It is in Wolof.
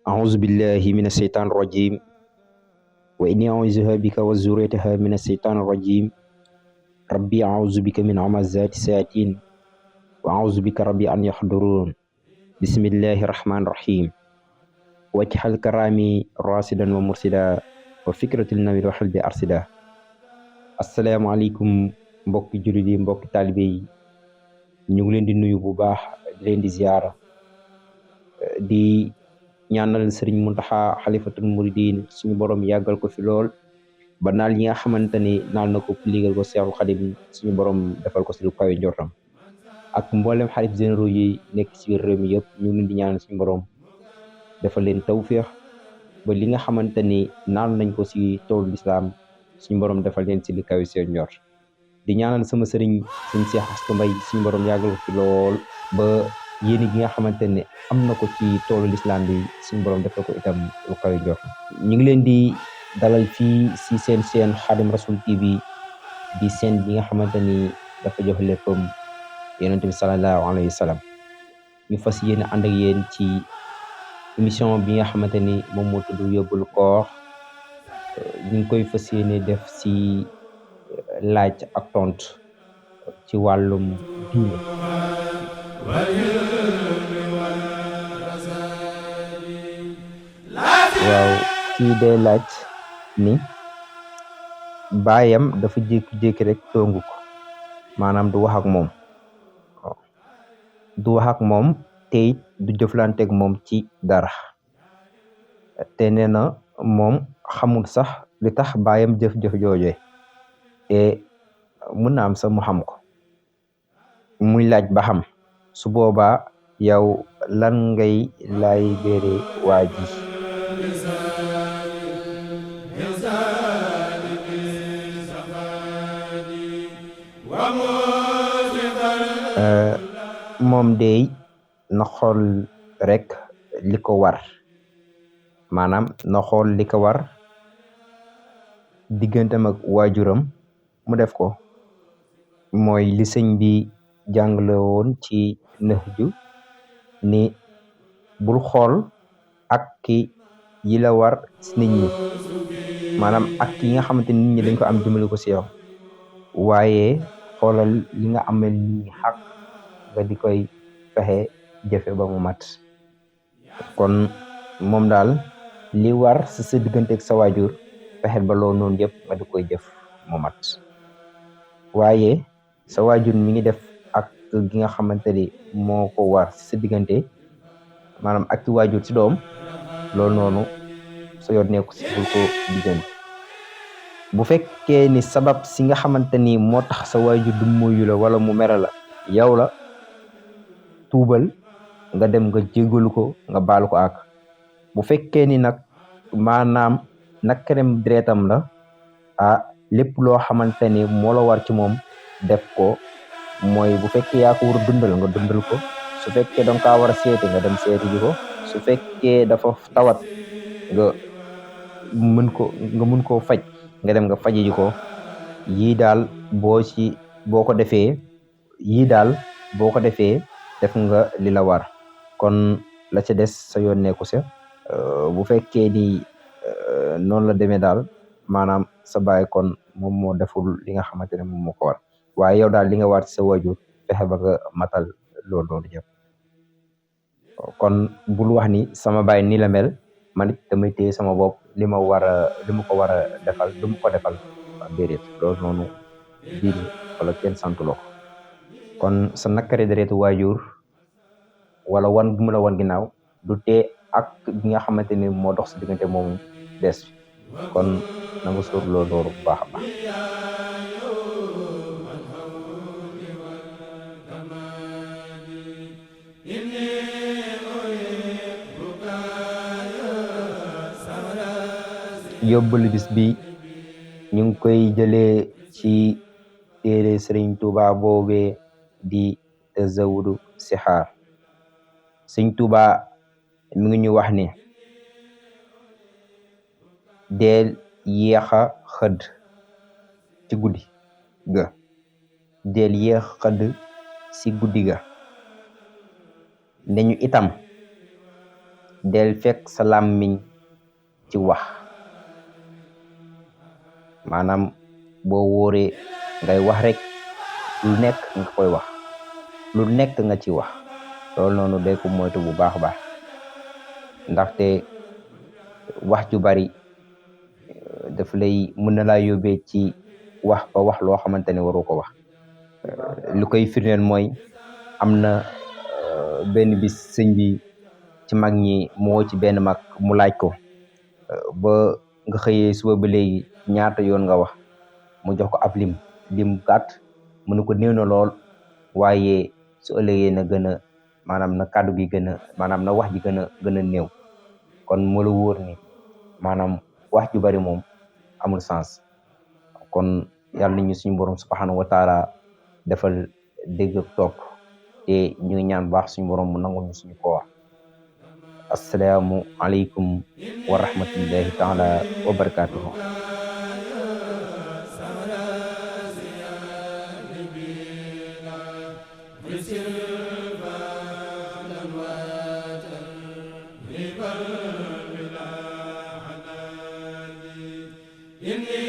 أعوذ بالله من الشيطان الرجيم وإني أعوذها بك وذريتها من الشيطان الرجيم ربي أعوذ بك من همزات الشياطين وأعوذ بك ربي أن يحضرون بسم الله الرحمن الرحيم واجعل كرامي راشدا ومرشدا وفكرة النبي وحلبي أرشدا السلام عليكم mbokki jullit yi mbokki taalibe yi ñu ngi leen di nuyu bu baax di leen di ziyaara di ñaanal sëriñ Muntaxa xalifatul muridin suñu borom yàggal ko fi lool ba naal yi nga xamante ni naal na ko liggéeyal ko Seexul Xadim suñu borom defal ko si lu kawe njortam ak mboolem xalif généraux yi nekk ci biir réew mi yëpp ñu ngi leen di ñaanal suñu borom defal leen tawféex ba li nga xamante ni naal nañ ko si toolu lislaam suñu borom defal leen si li kawe seen njort di ñaanal sama sëriñ suñu Seex Astu Mbay suñu borom yàggal ko fi lool ba yéene gi nga xamante ne am na ko ci toolu lislaam bi suñu borom defal ko itam lu kawe njort ñu ngi leen di dalal fii si seen Xaadim Rasul TV di seen bi nga xamante ni dafa jox léppam yonent bi sallallahu alayhi wa sallam ñu fas yéene ànd ak yéen ci émission bi nga xamante ni moom moo tudd yóbbul koor ñu ngi koy fas yéene def si laaj ak tontu ci wàllum diine waaw kii day laaj ni baayam dafa jékki-jékki rek tongu ko maanaam du wax ak moom du wax ak moom te it du jëflanteeg moom ci dara te nee na moom xamul sax li tax baayam jëf-jëf jooje te mën na am sax mu xam ko muy laaj ba xam su boobaa yow lan ngay lay béere waa ji moom dey na xool rek li ko war maanaam na xool li ko war digganteem ak waajuram mu def ko mooy li sëñ bi jàngale woon ci Nahju ni bul xool ak ki yi la war si nit ñi maanaam ak yi nga xamante ni nit ñi dañ ko am jëmale ko si yow waaye xoolal li nga amel nit ñi xaq nga di koy fexe jëfe ba mu mat kon moom daal li war si sa digganteeg sa waajur fexeel ba loolu noonu yëpp nga di koy jëf mu mat waaye sa waajur mi ngi def ak gi nga xamante ni moo ko war si sa diggante maanaam ak ci waajur si doom loolu noonu sa yoon nekku si bul ko diggante bu fekkee ni sabab si nga xamante ni moo tax sa waajur du moyu la wala mu mere la yow la tuubal nga dem nga jégalu ko nga baal ko ak bu fekkee ni nag maanaam nakarem deretam la lépp loo xamante ni moo la war ci moom def ko mooy bu fekkee yaa ko war a dundal nga dundal ko su fekkee danga kaa war a seeti nga dem seeti ji ko su fekkee dafa tawat nga mën koo faj nga dem nga faji ji ko yii daal boo ko defee def nga li la war kon la ca des sa yoon nekku sa bu fekkee ni noonu la demee daal maanaam sa baay kon moom moo deful li nga xamante ne moom moo ko war waaye yow daal li nga war ci sa waajur fexe ba nga matal loolu yëpp kon bul wax ni sama baay nii la mel man it damay téye sama bopp li ma ko war a defal du ma ko defal déedéet loolu noonu diine wala kenn santuloo ko kon sa nakari deretu waajur wala wan bu mu la wan ginnaaw du tee ak bi nga xamante ni moo dox sa diggante moom des kon na nga sóor loolu bu baax a baax yóbbalu bis bi ñu ngi koy jëlee ci téere Sëriñ Tuuba boobee di Tazawudu Sixaar Sëriñ Tuuba mi ngi ñu wax ne deel yéexa xëdd ci guddi ga deel yéex xëdd ci guddi ga ne ñu itam del fekk sa làmmiñ ci wax maanaam boo wóoree ngay wax rek lu nekk nga koy wax lu nekk nga ci wax loolu noonu day ko moytu bu baax a baax ndaxte wax ju bari daf lay mën na laa yóbbee ci wax ba wax loo xamante ne waru ko wax lu koy firndeel mooy am na benn bis sëñ bi ci mag ñi moo ci benn mag mu laaj ko ba nga xëyee suba ba léegi ñaata yoon nga wax mu jox ko ab lim gàtt mu ne ko néew na lool waaye su ëllëgee na gën a maanaam na kàddu gi gën a maanaam na wax ji gën a néew kon moo la wóor ni maanaam wax ju bari moom amul sens kon yàlla nañu suñu borom subhanahu wa taala defal dégg ak topp te ñu ngi ñaan baax suñu borom mu nangul ñu suñu koor assalaamu aleykum wa rahmatullahi taala wa barakatuhu inni